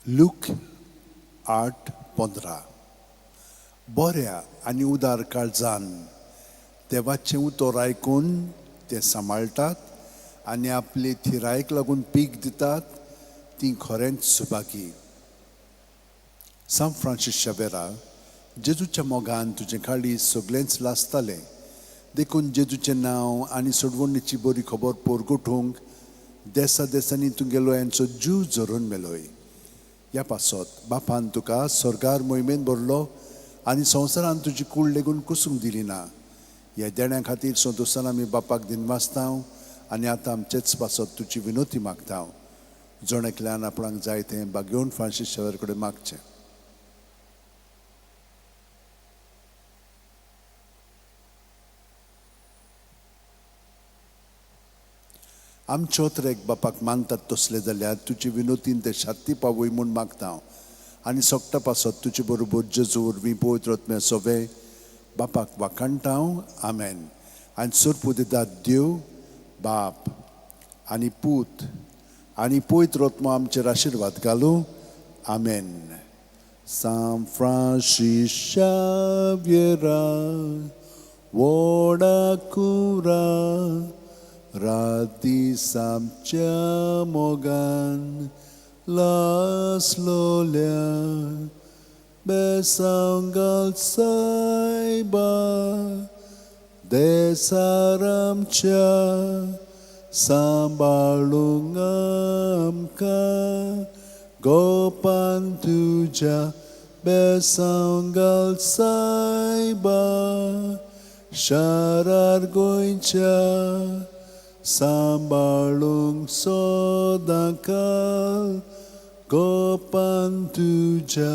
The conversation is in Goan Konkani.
लूक 8:15. बऱ्या आनी उदार काळजान देवाचें उतर आयकून तें सांबाळटात आनी आपले थिरायेक लागून पीक दितात तीं खरेंच सुभागी. सांत फ्रांसीस शावेरा, जेजूच्या मोगान तुजें काळीज सगळेंच लासतालें, देखून जेजूचें नांव आनी सोडवणीची बरी खबर पोरगोठूंक देसा देसांनी तुगेलो यांचो जीव झरोवन मेलोय. ह्या पासत बापान तुका स्वर्गार मोहिमेन भरलो आनी संवसारान तुजी कूड लेगून कुसूंक दिली ना. ह्या देण्या खातीर संतोशान आमी बापाक दिनवासता आनी आतां आमचेच पासत तुजी विनोती मागता. जण एकल्यान आपणाक जाय तें बागेवन फ्रांसीस शावेर कडेन मागचें. आमच्यो एक बापाक मानतात तसले जाल्यार तुजी विनोतीन ते शात्ती पावय म्हूण मागता आनी सोगटा पासत तुजे बरोबर जेजू वरवीं पवित्र आत्म्या सोवे बापाक वाखाणटा. आमेन. आनी सोरपू दितात देव बाप आनी पूत आनी पवित्र आत्मो आमचेर आशिर्वाद घालूं. आमेन. सांत फ्रांसीस शाव्येरा व्हडा कुरा रात दीस आमच्या मोगान लासलोल्या बेसांव घाल सायबा देसार आमच्या सांबाळूंक आमकां गोपान तुज्या बेसांव घाल सायबा शारार गोंयच्या सांबाळूंक सदांकाल गोपान तुज्या.